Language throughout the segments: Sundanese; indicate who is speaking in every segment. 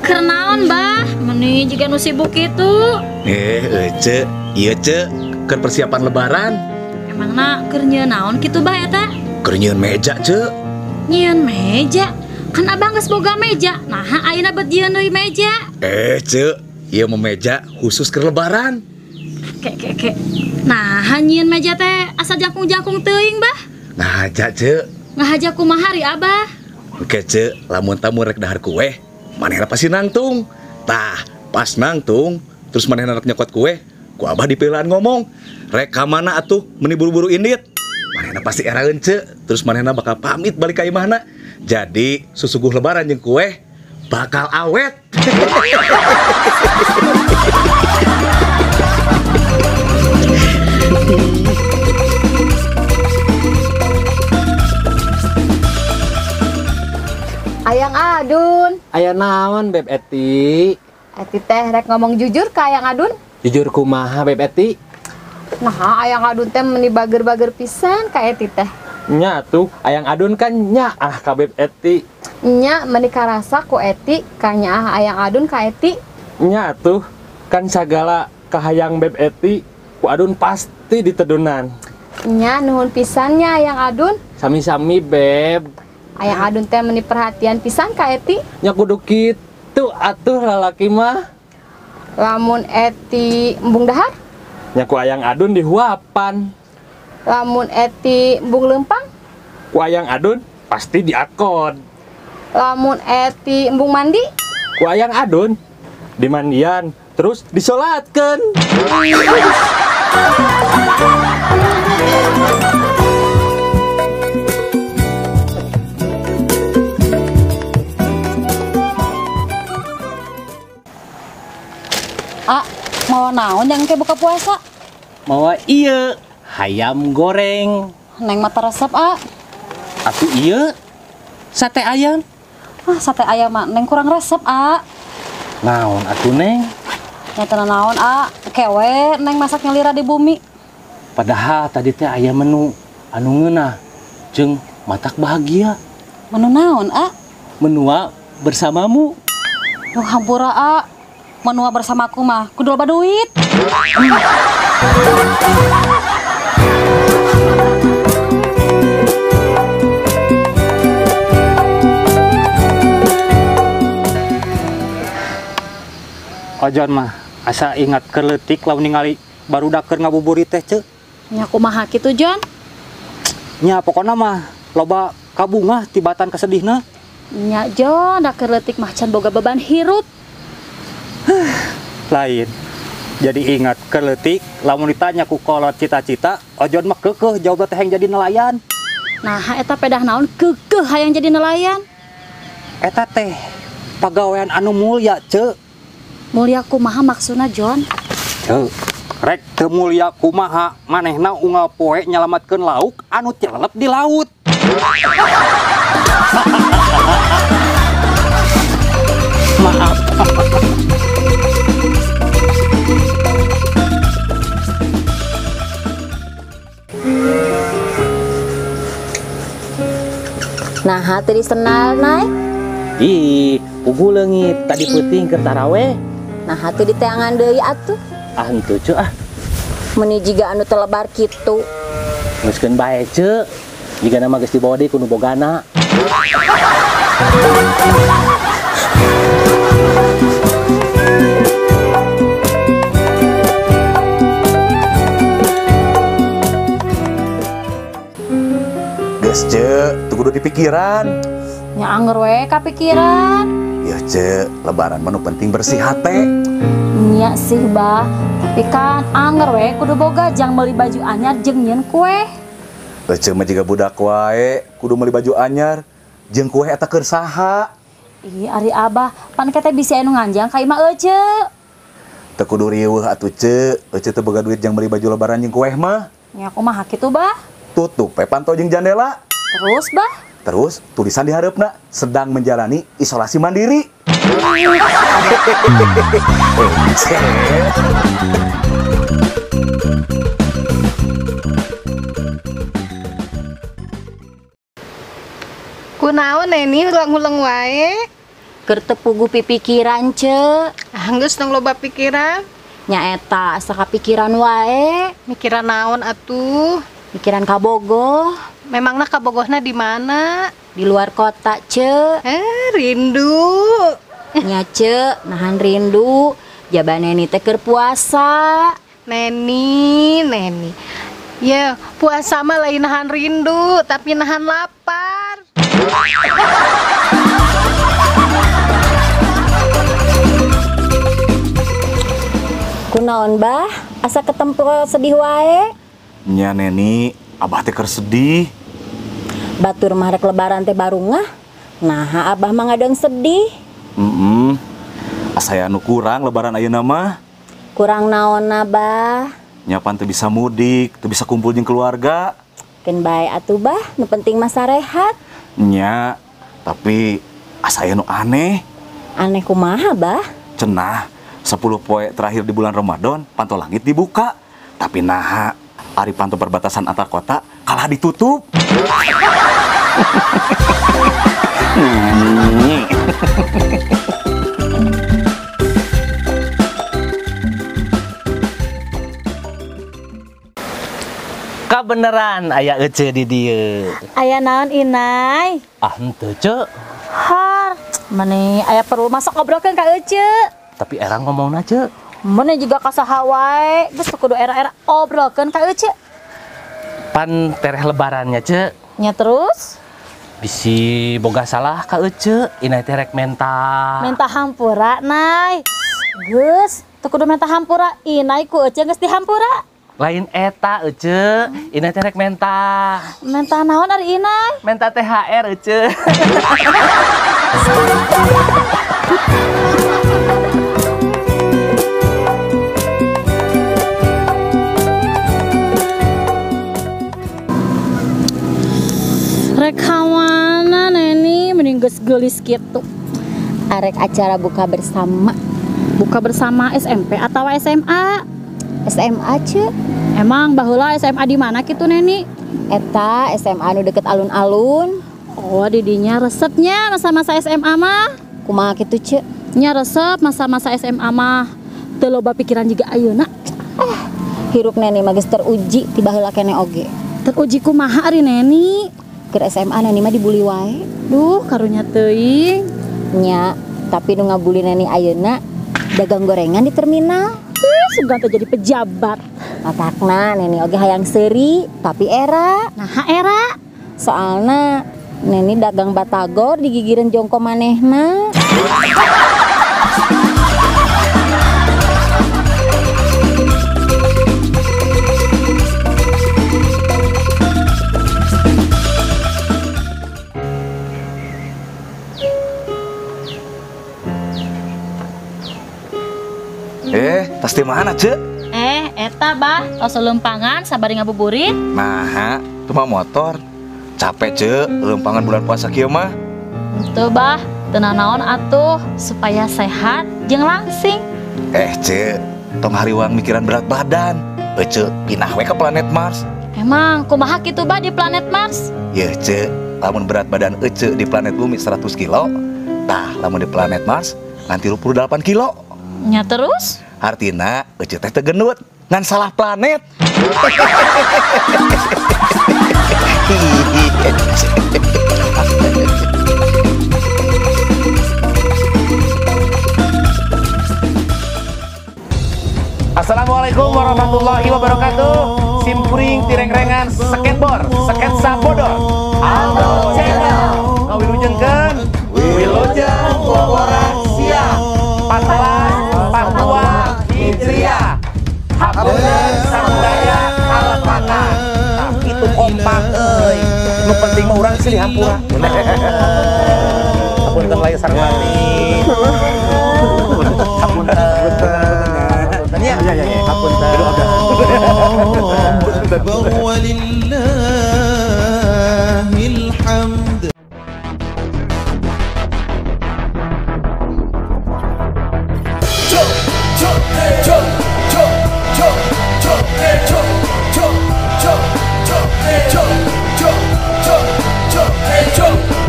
Speaker 1: Keur naon, Bah? Meni jiga nu sibuk kitu.
Speaker 2: Ece, ieu ce, keur persiapan lebaran.
Speaker 1: Emangna keur nyieun naon kitu, Bah eta?
Speaker 2: Keur nyieun meja, ce.
Speaker 1: Nyieun meja? Kan abang geus boga meja. Naha ayeuna bet nyieun deui meja?
Speaker 2: Ce, ieu mah meja khusus keur lebaran.
Speaker 1: Ke ke ke. Naha nyieun meja teh asa jangkung-jangkung teuing, Bah?
Speaker 2: Ngahaja, ce.
Speaker 1: Ngahaja kumaha ari Abah?
Speaker 2: Oke, ce, lamun tamu rek dahar kue, manehna pasti nangtung. Tah, pas nangtung, terus manehna rek nyokot kue, ku Abah dipeulaan ngomong, rek ka mana atuh meni buru-buru indit. Manehna pasti eraeun, ce, terus manehna bakal pamit balik ka imahna. Jadi, susuguh lebaran jeung kue bakal awet.
Speaker 3: Ayang Adun.
Speaker 4: Aya naon Beb Eti?
Speaker 3: Eti teh rek ngomong jujur ka Ayang Adun.
Speaker 4: Jujur kumaha Beb Eti?
Speaker 3: Nah, Ayang Adun teh meni bager-bager pisan ka Eti teh.
Speaker 4: Nya tuh, Ayang Adun kan nyaah ka Beb Eti.
Speaker 3: Nya meni karasa ku Eti ka nyaah Ayang Adun ka Eti.
Speaker 4: Nya tuh, kan sagala kahayang Beb Eti ku Adun pasti ditedunan.
Speaker 3: Nya nuhun pisan nya Ayang Adun.
Speaker 4: Sami-sami Beb.
Speaker 3: Ayang Adun teh meni perhatian pisan ka Eti.
Speaker 4: Nya kudu kitu atuh lalaki mah.
Speaker 3: Lamun Eti embung dahar?
Speaker 4: Nya ku Ayang Adun dihuapan.
Speaker 3: Lamun Eti embung leumpang?
Speaker 4: Ku Ayang Adun pasti diakon.
Speaker 3: Lamun Eti embung mandi?
Speaker 4: Ku Ayang Adun dimandian terus disolatkeun.
Speaker 1: Ah, mau naon yang ke buka puasa?
Speaker 5: Mawa iya, hayam goreng.
Speaker 1: Neng mata resep, ah.
Speaker 5: Atuh iya, sate ayam.
Speaker 1: Ah, sate ayam mah neng kurang resep, ah.
Speaker 5: Naon atuh neng?
Speaker 1: Nyata naon, ah. Kewe neng masaknya lira di bumi.
Speaker 5: Padahal tadi teh aya menu anu ngeunah jeung matak bahagia.
Speaker 1: Menu naon, ah?
Speaker 5: Menua bersamamu.
Speaker 1: Duh, hampura, ah. Menua bersamaku mah kudu loba duit.
Speaker 6: Ojon mah asa ingat keur leutik lamun ningali barudak keur ngabuburit teh, ce.
Speaker 1: Nya kumaha kitu, Jon?
Speaker 6: Nya pokona mah loba kabungah tibatan kesedihna.
Speaker 1: Nya Jon, da keur leutik mah can boga beban hirup.
Speaker 6: Lain. Jadi ingat keur leutik lamun ditanya ku kolot cita-cita, Ojon mah keukeuh jawabna teh hayang jadi nelayan.
Speaker 1: Nah, eta pedah naon keukeuh hayang jadi nelayan?
Speaker 6: Eta teh pagawean anu mulia, ce.
Speaker 1: Mulia kumaha maksudna, Jon?
Speaker 6: Ce, rek teu mulia kumaha manehna unggal poe nyalamatkeun lauk anu celelep di laut. Maaf.
Speaker 3: Nah, hati disenal, Nay.
Speaker 5: Ih, pugu leungit tadi peuting keur taraweh.
Speaker 3: Nah, hati diteangan deui atuh.
Speaker 5: Ah, henteu ce ah.
Speaker 3: Meni jiga anu telebar kitu.
Speaker 5: Geuskeun bae ce. Jigana mah geus dibawa deui ku nu bogana.
Speaker 2: Geus ce, teu kudu dipikiran.
Speaker 1: Nya anger we kapikiran.
Speaker 2: Ya ce, lebaran mah nu penting bersih hate.
Speaker 1: Nya sih, Bah. Tapi kan anger we kudu boga jang meuli baju anyar jeung nyieun kue.
Speaker 2: Ece mah jiga budak wae, kudu meuli baju anyar jeung kue eta keur saha.
Speaker 1: Ih, ari Abah, pan teh bisi anu nganjang ka imah ece.
Speaker 2: Teu kudu riweuh atuh ce, ece teu boga duit jang meuli baju lebaran jeung kue mah.
Speaker 1: Nya kumaha kitu, Bah?
Speaker 2: Tutup we panto jeung jandela.
Speaker 1: Terus, Bah?
Speaker 2: Terus tulisan di hareupna sedang menjalani isolasi mandiri.
Speaker 7: Kunaon Neni ulang-ulang wae? Keur teu puguh pipikiran, Ce.
Speaker 3: Ah, geus tong loba pikiran.
Speaker 7: Nya eta asa kapikiran wae.
Speaker 3: Mikiran naon atuh?
Speaker 7: Mikiran kabogoh.
Speaker 3: Memangna kabogohna di mana?
Speaker 7: Di luar kota, Ce.
Speaker 3: Rindu.
Speaker 7: Nya, Ce, nahan rindu. Jaba Neni teh keur puasa.
Speaker 3: Neni, Neni. Ya, puasa mah lain nahan rindu, tapi nahan lapar.
Speaker 7: Kunaon, Bah? Asa ketempel sedih wae?
Speaker 2: Nya Neni, Abah teh keur sedih.
Speaker 7: Batur mah rek lebaran teh barungah. Nah, Abah mah ngadon sedih.
Speaker 2: Asa aya anu kurang lebaran ayeuna mah.
Speaker 7: Kurang naonna, Bah?
Speaker 2: Nyapan teu bisa mudik, teu bisa kumpul jeung keluarga.
Speaker 7: Keun bae atuh, Bah, nu penting mah sarehat.
Speaker 2: Nya, tapi asa aya nu aneh.
Speaker 7: Aneh kumaha, Bah?
Speaker 2: Cenah 10 poe terakhir di bulan Ramadan, panto langit dibuka. Tapi naha, ari panto perbatasan antar kota kalah ditutup.
Speaker 5: Kabeneran aya Ece di dieu.
Speaker 1: Aya naon Inai?
Speaker 5: Ah henteu, Ce.
Speaker 1: Har, meni aya perlu masuk ngobrolkeun ka Ece.
Speaker 5: Tapi era ngomongna, Ce.
Speaker 1: Meni juga ka saha wae, geus kudu era-era obrolkeun ka Ece.
Speaker 5: Pan tereh lebarannya, Ce.
Speaker 1: Nya terus?
Speaker 5: Bisi boga salah ka Ece, Inai teh rek menta.
Speaker 1: Menta hampura, Nay. Geus, teu kudu menta hampura, Inai ku Ece geus dihampura.
Speaker 5: Lain eta, Ece, Inai teh rek menta.
Speaker 1: Menta naon ari Inai?
Speaker 5: Menta THR, Ece.
Speaker 1: Rek kawana Neni mending geus geulis kitu.
Speaker 7: Arek acara buka bersama.
Speaker 1: Buka bersama SMP atau SMA?
Speaker 7: SMA, Ce.
Speaker 1: Emang baheula SMA di mana kitu Neni?
Speaker 7: Eta SMA nu deket alun-alun.
Speaker 1: Oh, didinya resepnya masa-masa SMA mah.
Speaker 7: Kumaha kitu, Ce?
Speaker 1: Nya resep masa-masa SMA mah. Teu loba pikiran juga ayeuna.
Speaker 7: Hirup Neni mah geus teruji ti baheula keneh oge.
Speaker 1: Teruji kumaha ari Neni?
Speaker 7: Keur SMA Neni mah dibully wae.
Speaker 1: Duh, karunya teuing.
Speaker 7: Nya, tapi nu ngabuli Neni ayeuna dagang gorengan di terminal.
Speaker 1: Sugan teh jadi pejabat.
Speaker 7: Matakna Neni oge hayang seuri, tapi era.
Speaker 1: Nah, era.
Speaker 7: Soalna Neni dagang batagor di gigireun jongko manehna.
Speaker 2: Tas di mana, Ce?
Speaker 1: Eta Bah, tos leumpangan sabari ngabuburit.
Speaker 2: Nah, itu mah motor. Capek, Ce, leumpangan bulan puasa kieu mah.
Speaker 1: Teu, Bah, teu nanaon atuh supaya sehat jeung langsing.
Speaker 2: Ce, tong hariwang mikiran berat badan. Ce, pindah we ke planet Mars.
Speaker 1: Emang kumaha kitu, Bah, di planet Mars?
Speaker 2: Yeuh, Ce, lamun berat badan Ece di planet bumi 100 kilo, tah lamun di planet Mars ngan 38 kilo.
Speaker 1: Nya terus?
Speaker 2: Artina Ece teh teu gendut, ngan salah planet.
Speaker 8: Assalamualaikum warahmatullahi wabarakatuh. Simkuring tirengrengan skateboard, sketsa bodor. Aldo Channel. Ngawilujengkeun, wilujeng boboran siang. 14 42 Hijriah. Hapunten samudaya kalepatan. Nah, itu kompak euy. Nu penting mah urang silih hampura. Hapunten lain sareng batin. Hapunten. Hapunten ya. Iya. Hapunten.
Speaker 9: Walillahil hamd.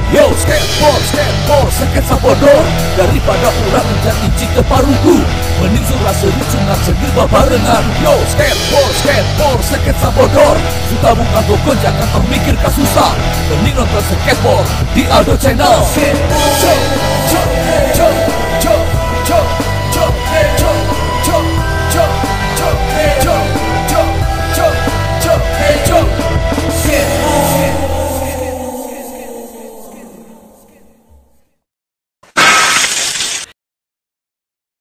Speaker 2: Yo, skateboard, skateboard, skateboard.
Speaker 10: bodor. Daripada urang encan icik ke parugu, mending surah seuri sunat segir babarengan. Yo skateboard, skateboard, sketsa bodor. Suka buka gogon jangan tong mikir kasusah. Mending nonton skateboard di Aldo Channel. Skateboard.